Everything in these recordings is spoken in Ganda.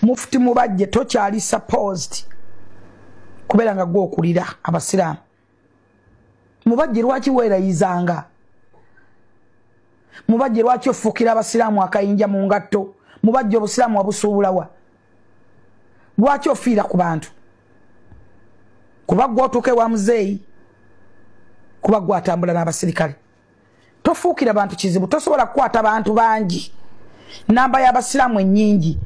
Mufti Mubajje tokyali supposed kubeera nga gwokulira abasiraamu. Mubajje lwaki weerayizanga? Mubajje lwaki ofuukira abasiraamu akayinja mu ngatto? Mubajje obusiraamu wabusuubulawa? Lwaki ofiira ku bantu? Kuba gwe otuuka ewa muzeeyi, kuba gwe atambula n'abasirikale. Tofuukira bantu kizibu, tosobola kukwata bantu bangi. Namba y'abasiraamu ennyingi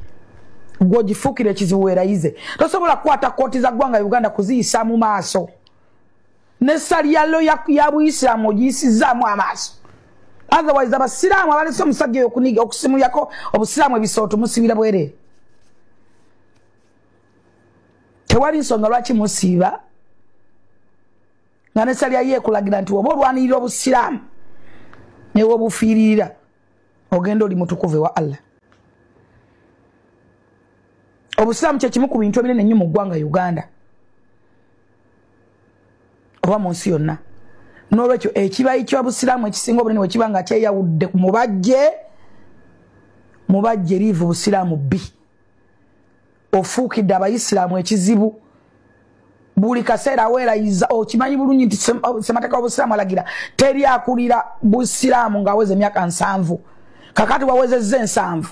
gwogifuukira ekizibu weerayize. Tosobola kukwata kkooti za ggwanga Uganda kuziyisa mu maaso. Ne saliyalo ya buyisiraamu ogiyisizzaamu amaaso. Otherwise abasiraamu abalese omusajja oyo okuniga okusimuyako obusiraamu ebisooto musibira bwereere. Tewali nsonga lwaki musiiba nga ne saliya ye ekulagira nti oba olwanirira obusiraamu newe obufiiririra ogenda oli mutukuvu ewa Allah. Obusiraamu kye kimu ku bintu ebinene ennyo mu ggwanga Uganda oba mu nsi yonna. N'olwekyo ekibayi ky'obusiraamu ekisinga obunene bwe kiba nga kyeyawudde ku Mubajje, Mubajje liivu busiraamu bbi. Ofuukidde abayisiraamu ekizibu. Buli kaseera aweerayiza, okimanyi bulungi nti ssemateeka w'obusiraamu alagira teri akulira busiraamu ng'aweza emyaka 70. Kakati wawezezza 70,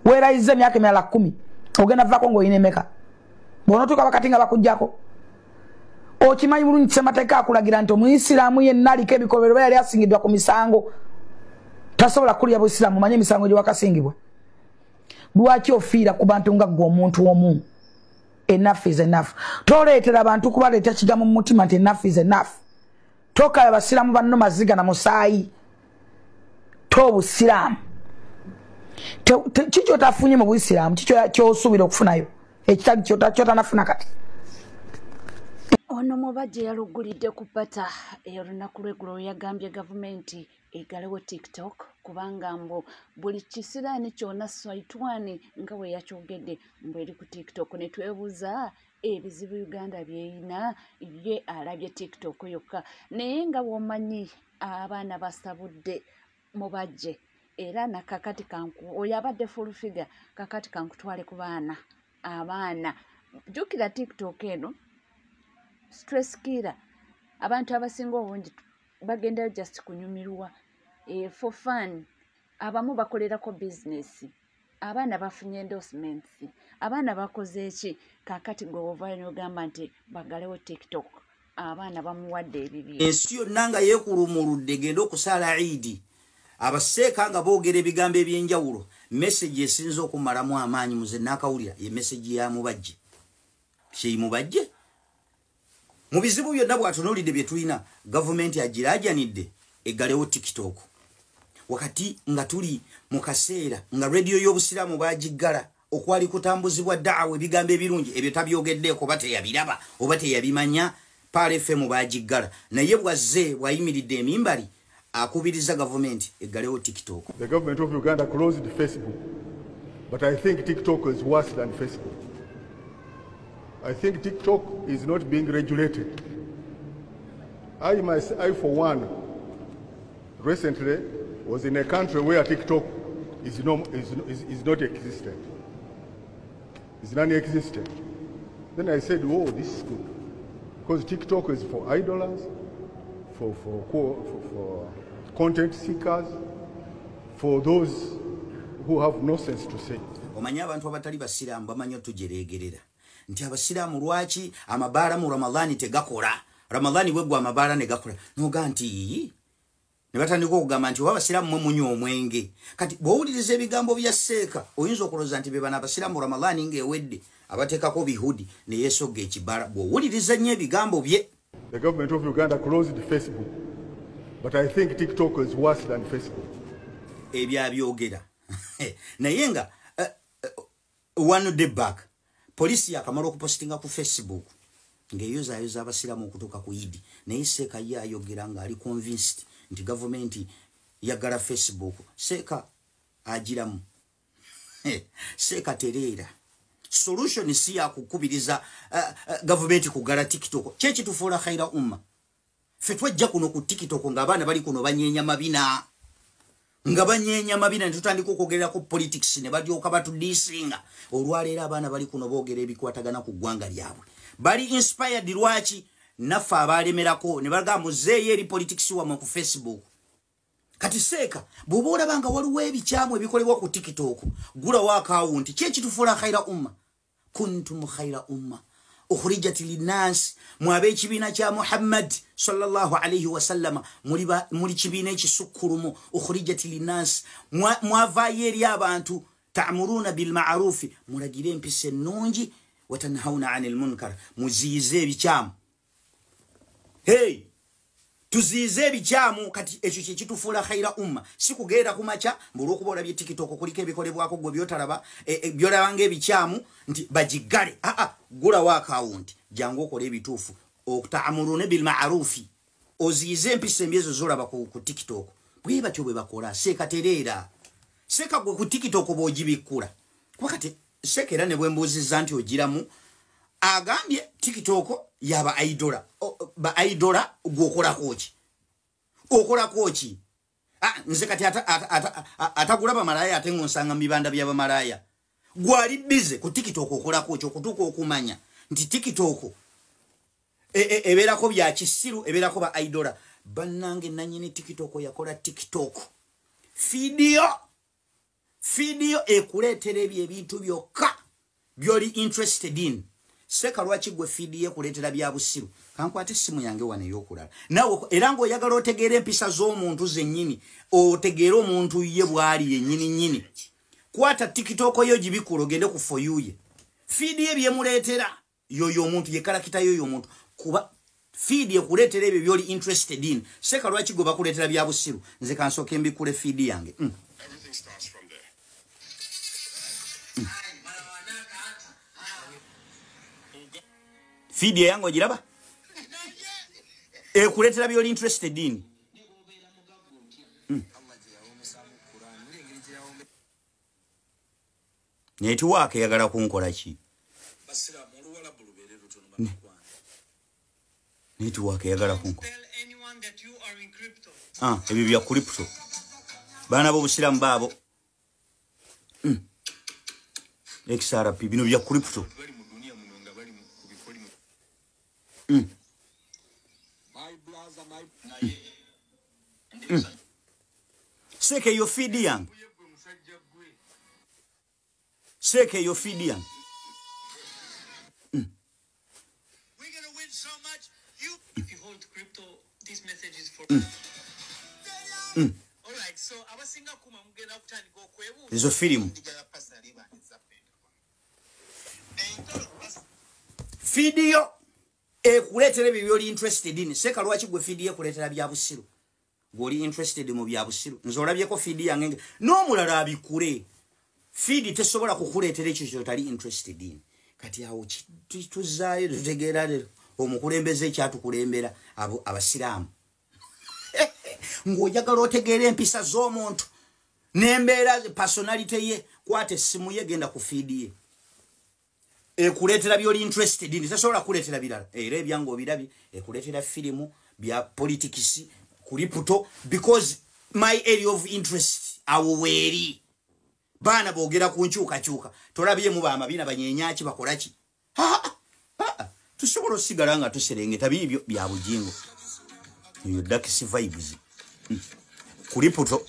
weerayiza emyaka emirala 10, ogenda vaako ng'olina emeka? Bw'onootuuka wakati nga bakuggyako. Okimanyi bulungi ssemateeka akulagira nti omuyisiraamu yenna aliko ebikolobero oba yali asingiddwa ku misango tasobola kulya busiraamu. Manye emisango gye wakasingibwa. Lwaki ofiira ku bantu nga ggwe omuntu omu? Enough is enough. Toleetera abantu kubaleeta kigambo mu mutima nti enough is enough. Tokaya basiraamu banno maziga na musaayi. To obusiraamu kiki otafunye mu busiraamu? Kiki kyosuubira okufunayo ekitali kyotanafuna kati? Ono Mubajje yalugulidde ku pata olunaku lw'eggulo. Yagambye gavumenti egalewo TikTok kubanga mbu buli kisiraani kyonna saitwani nga bwe yakyogedde mbu eri ku TikTok. Ne twebuuza ebizibu Uganda byeyina, ye alabye TikTok yokka. Naye nga bw'omanyi abaana basabudde Mubajje era nakakati kanku oyo abadde full figure. Kakati kankutwale ku baana. Abaana, jjukira TikTok eno stress killer. Abantu abasinga obungi bagendayo just kunyumirwa, for fun. Abamu bakolerako bizinesi, abaana bafunye endorsements, abaana bakoze eki. Kakati gwe wovayo nogamba nti bagalewo TikTok, abaana bamuwadde ebibi. Ensi yonna nga yeekulumuludde genda okusaala Iidi, abaseeka nga boogera ebigambo ebyenjawulo. Message esinza okumalamu amaanyi muze naakawulira ye message ya Mubajje. Sheikh Mubajje mu bizibu byonna bw'atunuulidde bye tulina, gavumenti agiraajanidde eggalewo TikTok, wakati nga tuli mu kaseera nga rediyo y'obusiraamu bagiggala okwali kutambuzibwa daawa, ebigambo ebirungi. Ebyo tabyogeddeeko, oba teyabiraba oba teyabimanya. Pearl FM bagiggala, naye bwazze bw'ayimiridde emimbali akubiriza gavumenti eggalewo TikTok. The government of Uganda closed Facebook, but I think TikTok is worse than Facebook. I think TikTok is not being regulated. I for one, recently was in a country where TikTok is, no, is not existent, is non-existent. Then I said, "Oh, this is good." Because TikTok is for idlers, for content seekers, for those who have no sense to say. Omanyi abantu abatali basiraamu bamanyi otujereegerera nti abasiraamu lwaki amabaala mu Ramadaani tegakola? Ramadaani bweggwa amabaala ne gakola, noga nti iyi ne batandika okugamba nti oba abasiraamu mwe munywa omwenge. Kati bw'owuliriza ebigambo bya seeka oyinza okulowooza nti be bano abasiraamu Ramadaani ng'ewedde abateekako bihudi ne yeesogga ekibaala, bw'owuliriza nnyo ebigambo bye. The government of Uganda closed Facebook, but I think TikTok is worse than Facebook. Ebyabyogera naye nga one day back poliisi yakamala okupositinga ku Facebook ng'eyozaayoza abasiraamu okutuuka ku Idi, naye seeka ye ayogera ng'ali convinced nti gavumenti yagala Facebook. Seeka agiramu, seeka tereera. Solution si yakukubiriza gavumenti kugala TikTok. Kyekitufuula khaira umma. Ffe twajja kuno ku TikTok ng'abaana bali kuno banyeenya mabina. Nga banyeenya mabina ne tutandika okwogerera ku politics ne balyoka batudiisinga. Olwaleero abaana bali kuno boogera ebikwatagana ku ggwanga lyabwe. Bali inspired lwaki? Naffe abalemerako ne bagamba muzeeyo eri politics wammwe ku Facebook. Kati seeka bw'oba olaba nga waliwo ebikyamu ebikolebwa ku TikTok, gulawo akawunti. Ki ekitufuula khaira umma? Kuntum khaira umma ukhrijat linnas, mwabe ekibiina kya Muhammad sallallahu alayhi wasallama, muli kibiina ekisukkulumu. Ukhrijat linnas, mwavaayo eri abantu. Ta'muruna bilma'rufi, mulagire empisa ennungi, watanhauna anil munkar, muziyize ebikyamu. Hey, tuziyize ebikyamu. Kati ekyo kye kitufuula khaira umma. Si kugeera ku makya olw'okuba olabye TikTok kuliko ebikolebwako gwe byotalaba, byolaba ng'ebikyamu nti bagiggale. Aa, gulawo akawunti, jangu okola ebituufu. Ta'muruna bilma'rufi, oziyize empisa embi ezo z'olaba ku TikTok. Bwe batyo bwe bakola. Seeka tereera. Seeka gwe ku TikTok bw'ogibikkula, kuba kati seeka era ne bwe mbuuzizza nti ogiramu, agambye TikTok yaba idola. Ba idola gwokolako ki? Okolako ki? Nze kati atagula bamalaaya ate ng'onsanga mu bibanda by'abamalaaya. Gwali bize ku TikTok okolako ki okutuuka okumanya nti TikTok ebeerako bya kisiru, ebeerako ba idola. Bannange nannyini TikTok yakola TikTok fiidiyo ekuleetera ebyo ebintu byokka by'oli interested in. Seeka lwaki gwe fiidi ekuleetera bya busiru? Kankwate essimu yange wano ey'okulala naawe, era ng'oyagala otegeera empisa z'omuntu zennyini, otegeere omuntu ye bw'ali yennyini nnyini. Kwata TikTok yo gibikula ogende ku For You ye. Feed ye byemuleetera yoyo omuntu, ye character yoyo omuntu, kuba feed ekuleetera ebyo by'oli interested in. Seeka lwaki gwe bakuleetera bya busiru? Nze kansooke mbikule feed yange. Feed yange ogiraba ekuleetera by'oli interested in. Netiwaaka eyagala kunkola ki? Netiwaaka eyagala kunkola. Ebyo bya crypto. Baana b'obusiraamu baabo. XRP bino bya crypto. Seeka eyo feed yange. Seeka eyo feed yange. Ezo firimu. Feed yo ekuleetera ebyo by'oli interested in. Seeka lwaki gwe feed yo ekuleetera bya busiru? Gw'oli interested mu bya busiru. Nze olabyeko feed yange n'omulala abikule. Feed tesobola kukuleetera ekyo ky'otali interested in. Kati awo tuzaayo tutegeera leero omukulembeze ekyatukulembera abo abasiraamu. Ng'oyagala otegeera empisa z'omuntu n'embeera personality ye, kwata essimu ye genda ku feed ye. Ekuleetera by'oli interested in, tesobola kuleetera birala. Era ebyange obirabye, ekuleetera firimu bya politics, crypto, because my area of interest awo weeri. Baana boogera ku nkyukakyuka, tolabyemu bamabina banyenyaaki bakola ki? Tusobola osigala nga tuserengeta biibyo bya bujingo. Eyo dark vibes. Crypto.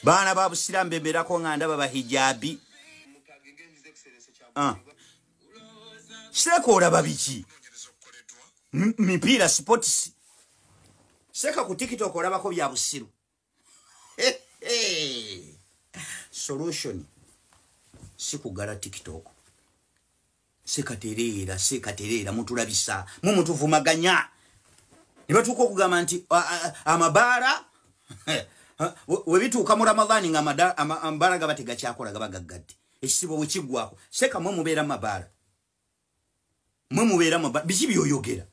Baana ba busiraamu bembeerako nga ndaba bahijabi. Seeka olaba biki? Mipiira sports. Seeka ku TikTok olabako bya busiru. Solution si kugala TikTok. Sekatereera, sekatereera, mutulabisa, mumutuvumaganya. Ne batuuka okugamba nti amabaala we bituuka mu Ramadhani nga amabaala gaba tegakyakola, gaba gaggadde. Ekisibo bwe kiggwako, seeka mwe mubeera mu mabaala. Mwe mubeera mu mabaala, biki by'oyogera?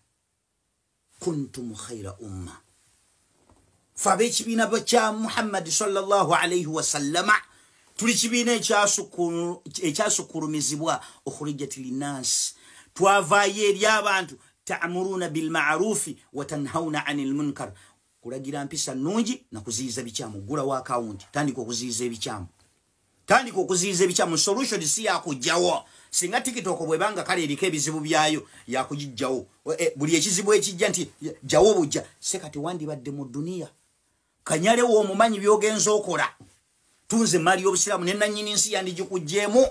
Kuntum khaira umma. Ffe ab'ekibiina kya Muhammad sallallahu alayhi wasallama tuli kibiina ekyasukkulumizibwa, ukhrijat linnas, twavaayo eri abantu. Ta'muruna bilma'rufi wa tanhauna anil munkar. Kulagira mpisa nnungi na kuziyiza bikyamu. Ggulawo akawunti, tandika okuziyiza ebikyamu, tandika okuziyiza ebikyamu. Solution si yakugjawo. Singa TikTok bwebanga kale eriko ebizibu byayo, yakugijjawo. Buli ekizibu ekijja nti jjawo bujja, sekati wandibadde mu duniya. Kanyalewo omumanyi byogenza okola, tunze emmaali y'obusiraamu ne nannyini nsi yandigikuggyeemu,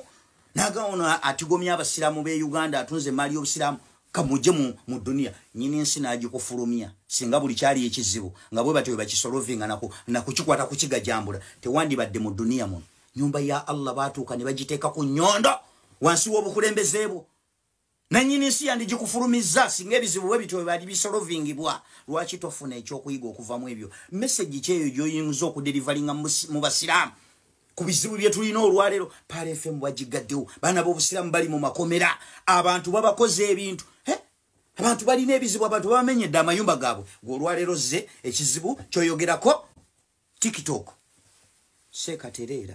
naga ono atigomya abasiraamu b'e Uganda, atunze emmaali y'obusiraamu, kamujje mu duniya. Nnyini nsi n'agikufulumya. Singa buli kyali ekizibu nga bwe batyo bwe bakisolovinga nakukikwata kukigajambula, tewandibadde mu duniya muno. Nyumba ya Allah baatuuka ne bagiteeka ku nnyondo wansi w'obukulembeze bwo. Nannyini nsi yandigikufulumizza singa ebizibu bwe bityo bwe bali bisolovingibwa. Lwaki tofuna ekyokuyiga okuvamu ebyo? Message kyeyo gy'oyinza okuderivalinga mu basiraamu ku bizibu bye tulina olwaleero? Pearl FM bagigaddewo, baana b'obusiraamu bali mu makomera, abantu babakoze ebintu, abantu balina ebizibu, abantu babamenyedde amayumba gaabwe. Gwe olwaleero zze ekizibu kyoyogerako TikTok. Seeka tereera,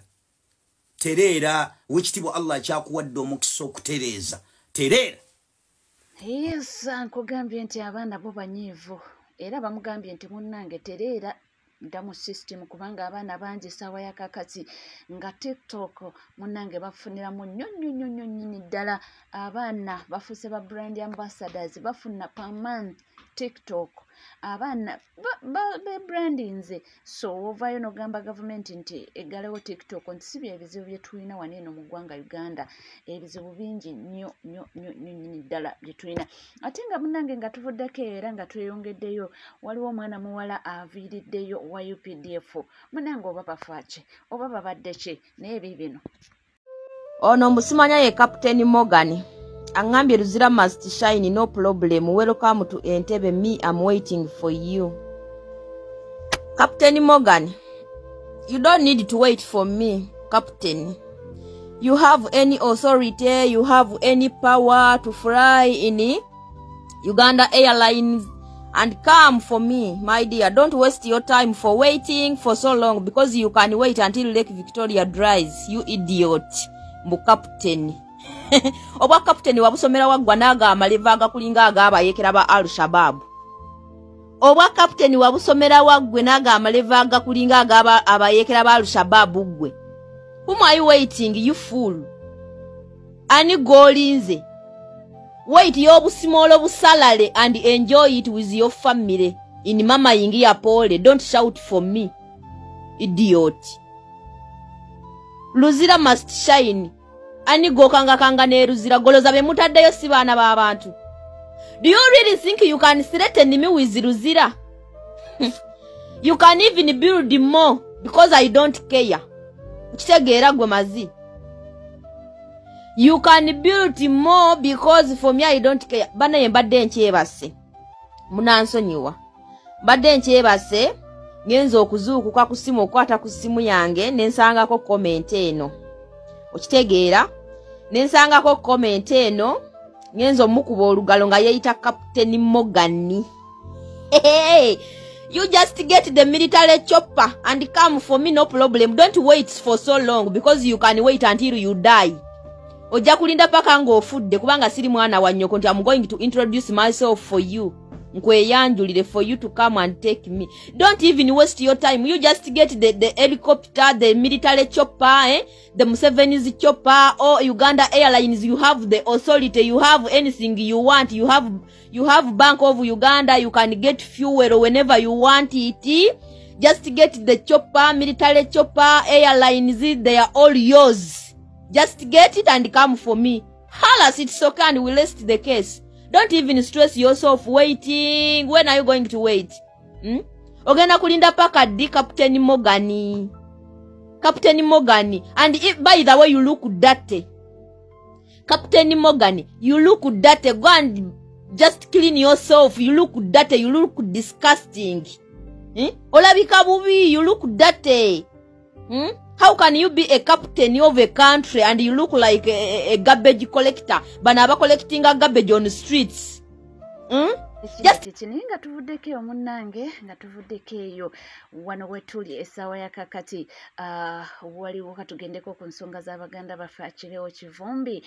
tereera. Wekitiibwa Allah kyakuwadde omukisa okutereeza, tereera. Yes, nkugambye nti abaana bo banyiivu, era bamugambye nti munnange tereera, dda mu system, kubanga abaana bangi essaawa ya kakati nga TikTok munnange bafuniramu nnyo nnyo nnyo nnyo nnyini ddala. Abaana bafuuse ba brand ambassadors, bafuna per month TikTok, abaana bebrandinze. So ovaayo n'ogamba gavumenti nti eggalewo TikTok, nti si bye bizibu bye tulina wano eno mu ggwanga Uganda. Ebizibu bingi nnyo nnyo nnyo nnyo nnyini ddala bye tulina. Ate nga munnange nga tuvuddeko era nga tweyongeddeyo, waliwo omwana muwala aviiriddeyo wa UPDF. Munnange, oba bafaaki oba babadde ki, naye biibino. Ono musimanya ye Captain Morgan aŋŋambye, "Luzira must shine, no problem. Welcome to Entebbe. Me, am waiting for you." Captain Morgan, you don't need to wait for me. Captain, you have any authority, you have any power to fly in Uganda Airlines and come for me? My dear, don't waste your time for waiting for so long, because you can wait until Lake Victoria dries, you idiot. Mbu captain. Obwa captain wabusomera waggwa n'aga amaleva agakulinga ag'abayekera ba Al Shabab? Obwa captain wabusomera waggwe n'aga amaleva agakulinga ag'aba abayekera ba Al Shabab? Ggwe, whom are you waiting, you fool? Ani g'olinze? Wait y'obusimolo busalale and enjoy it with your family in Mama Ingia Pole. Don't shout for me, idiot. Luzira must shine. Ani gokangakanga ne Luzira? Goloza be mutaddeyo si baana b'abantu? Do you really think you can threaten me with Luzira? You can even build more, because I don't care. Kitegeera gwe mazi? You can build more, because for me, I don't care. Banaye, mbadde nkyebase, munansonyiwa, mbadde nkyebase. Ngenza okuzuukuka ku simu, okukwata ku simu yange, nensangako comment eno. Okitegeera? Nensangako comment eno. Ngenza omukuba olugalo nga yeeyita Captain Morgan. Hey, you just get the military chopper and come for me, no problem. Don't wait for so long, because you can wait until you die. Ojja kulinda paka ng'ofudde, kubanga siri mwana wa nnyoko nti I'm going to introduce myself for you, nkweyanjulire for you to come and take me. Don't even waste your time. You just get the helicopter, the military chopper, eh? The Museveni's chopper or Uganda Airlines. You have the authority, you have anything you want. You have Bank of Uganda. You can get fuel whenever you want it. Just get the chopper, military chopper, airlines, they are all yours. Just get it and come for me. Halas, it's okay, and we rest the case. Don't even stress yourself waiting. When are you going to wait, Ogenda kulinda paka ddi, Captain Morgan? Captain Morgan, and if, by the way, you look dirty. Captain Morgan, you look dirty. Go and just clean yourself. You look dirty, you look disgusting, Olabika bubi, you look dirty, How can you be a captain of a country and you look like a garbage collector? Bano aba collecting a garbage on the streets. Just kini nga tuvuddeko eyo munnange, nga tuvuddeko eyo, wano wetuli essaawa ya kakati, waliwo katugendeko ku nsonga z'abaganda baffe Akirewo Kivumbi,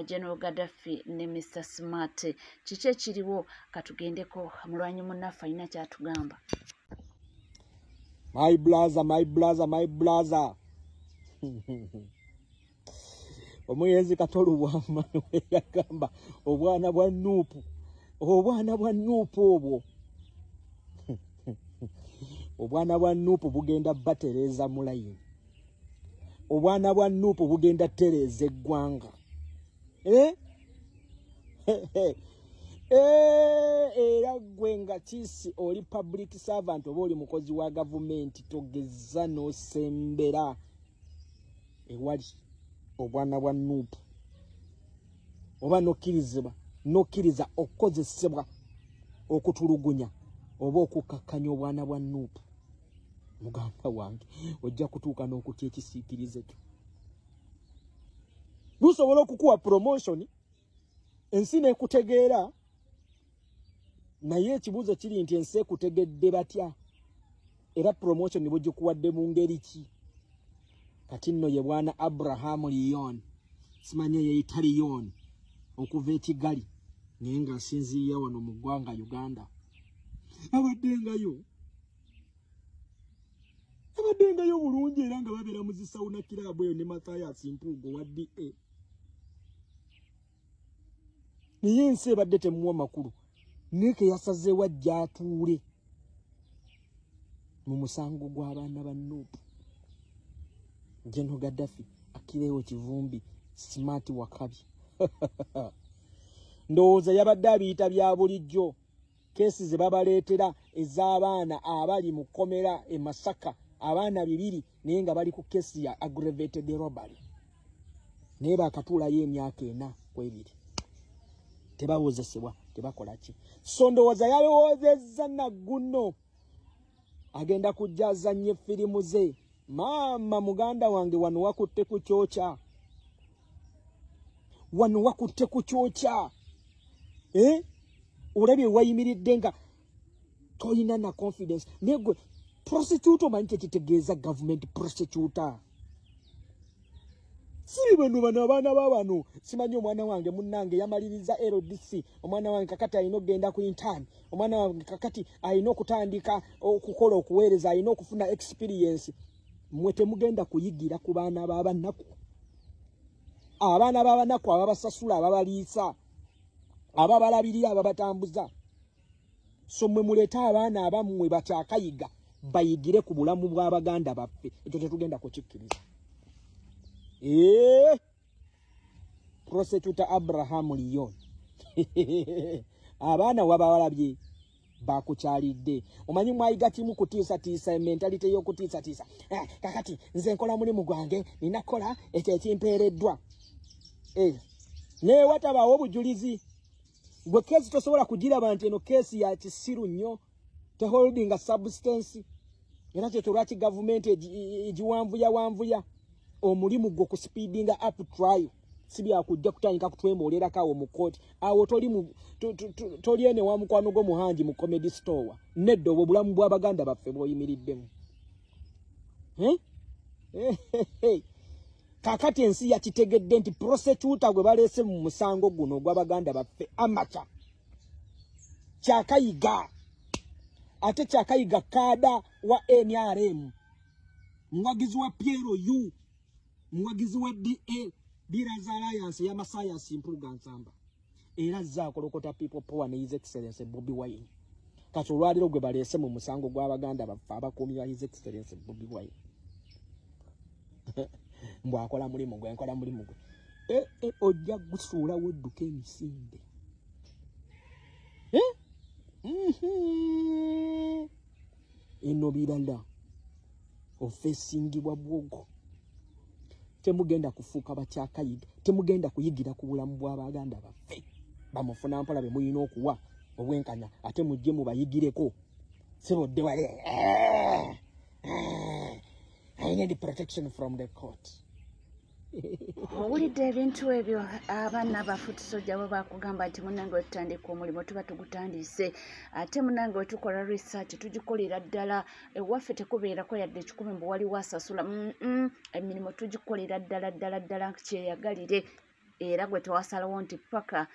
General Gaddafi ne Mr Smart. Kiki ekiriwo? Katugendeko, mulwanyi munnaffe alina kyatugamba. My brother, my brother, my brother. Omuyenzi Katolu bwama yagamba obwana bwa Nuupu, obwana bwa Nuupu obwo, obwana bwa Nuupu bugenda batereza mulayini, obwana bwa Nuupu bugenda tereza eggwanga. Era gwe nga kisi oli public servant oba oli mukozi wa gavumenti, togeza n'osembera ewali obwana bwa Nuupu oba nokkiriza okukozesebwa okutulugunya oba okukakkanya obwana bwa Nuupu. Muganda wange, ojja kutuuka n'okutya ekisiikirize kyo. Gusobola okukuwa promotion, ensi n'ekutegeera, naye ekibuuzo kiri nti ensi ekutegedde batya, era promotion bugikuwadde mu ngeri ki? Kati nno ye bwana Abraham Leon, simanye yeyita Leon, okuva e Kigali, naye ng'asinziira wano mu ggwanga Uganda. Abaddengayo bulungi era nga babeera mu zisawuna kiraabu eyo ne Mathias Mpuuga wa DA. Naye ensi ebadde temuwa makulu, naye ke yasazeewo ajja atuule mu musango gw'abaana ba Nuupu. General Gaddafi, Akirewo Kivumbi, Smart Wakabi. Ndowooza yabadde abiyita bya bulijjo. Kesi ze babaleetera ez'abaana abali mu kkomera e Masaka, abaana 2 naye nga bali ku kesi ya aggravated robbery, naye bakatuulayo emyaka 4 ku 2, tebawozesebwa, tebakola ki. So ndowooza yalowoozezza nagguno agenda kujja azannye firimu ze. Maama muganda wange, wano wakutte ku kyokya, wano wakutte ku kyokya. Olabye wayimiridde nga toyina na confidence. Naye gwe prosecutor, omanyi kyekitegeeza government prosecutor? Siri bano abaana ba bano, simanyi omwana wange munnange yamaliriza LDC, omwana wange kakati alina okugenda ku intern, omwana wange kakati alina okutandika okukola okuweereza, alina okufuna experience. Mmwe temugenda kuyigira ku baana b'abanaku, abaana b'abanaku ababasasula, ababaliisa, ababalabirira, ababatambuza. So mmwe muleete abaana abammwe bakyakayiga bayigire ku bulamu bw'abaganda baffe. Ekyo tetugenda kukikkiriza. Prosecutor Abraham Leon, abaana wababalabye bakukyalidde. Omanyi mwayiga kimu kutiisatiisa, mentality y'okutiisatiisa. Kakati nze nkola mulimu gwange, nina kukola ekyo ekimpeereddwa. Naye watabaawo obujulizi, gwe keesi tosobola kugiraba nti eno keesi ya kisiru nnyo, teholdinga substance. Era kyekyo lwaki gavumenti egiwanvuya omulimu gwo kuspeedinga up trial, si byakujja kutandika kutwemoolerako awo mu kooti. Awo toli ene wa mukwano gwo Muhangi mu comedy store. Nedda, obwo obulamu bw'abaganda baffe bw'oyimiriddemu. Kakati ensi yakitegedde nti prosecutor gwe baleese mu musango guno ogw'abaganda baffe amaca kyakayiga, ate kyakayiga kaada wa NRM, muwagizi wa PLU, muwagizi wa DA, Leaders Alliance ya Mathias Mpuuga Nsamba, era azze akolokota People Power ne His Excellency Bobi Wine. Kati olwaliro gwe baleese mu musango gw'abaganda baffe abakuumi ba His Excellency Bobi Wine, mbw akola mulimu gwe, nkola mulimu gwe. Ojja gusuulawo odduka emisinde. Eno birala ofesingibwa bwogo. Temugenda kufuuka bakyakayiga, temugenda kuyigira ku bulamu bw'abaganda baffe. Bamufuna mpola be mulina okuwa obwenkanya, ate mujje mubayigireko. Sibodde wali, I need protection from the court. Owulidde ebintu ebyo abaana ba foot soldier bwe bakugamba nti munnange wetutandika omulimu tuba tugutandise, ate munnange wetukola research tugikolera ddala. Ewaffe tekubeerako yadde 10 mbu waliwo asasula. Emirimu tugikolera ddala ddala ddala kyeyagalire, era gwe tewasalawo nti paka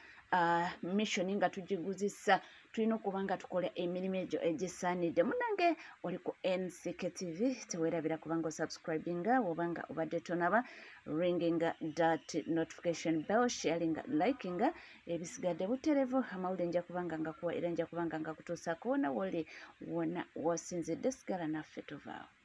Mission nga tugiguzisa, tulina okuba nga tukola emirimu egyo egisaanidde. Munange oli ku NCK TV, teweerabira kubanga osubscribinga obanga obadde tonaba, ringinga that notification bell, sharinga, likinga, ebisigadde buterevu. Amawulire nja kubanga ngakuwa era nja kubanga ngakutuusaako wona woli wona wosinzidde. Sigala naffe, tuvaawo.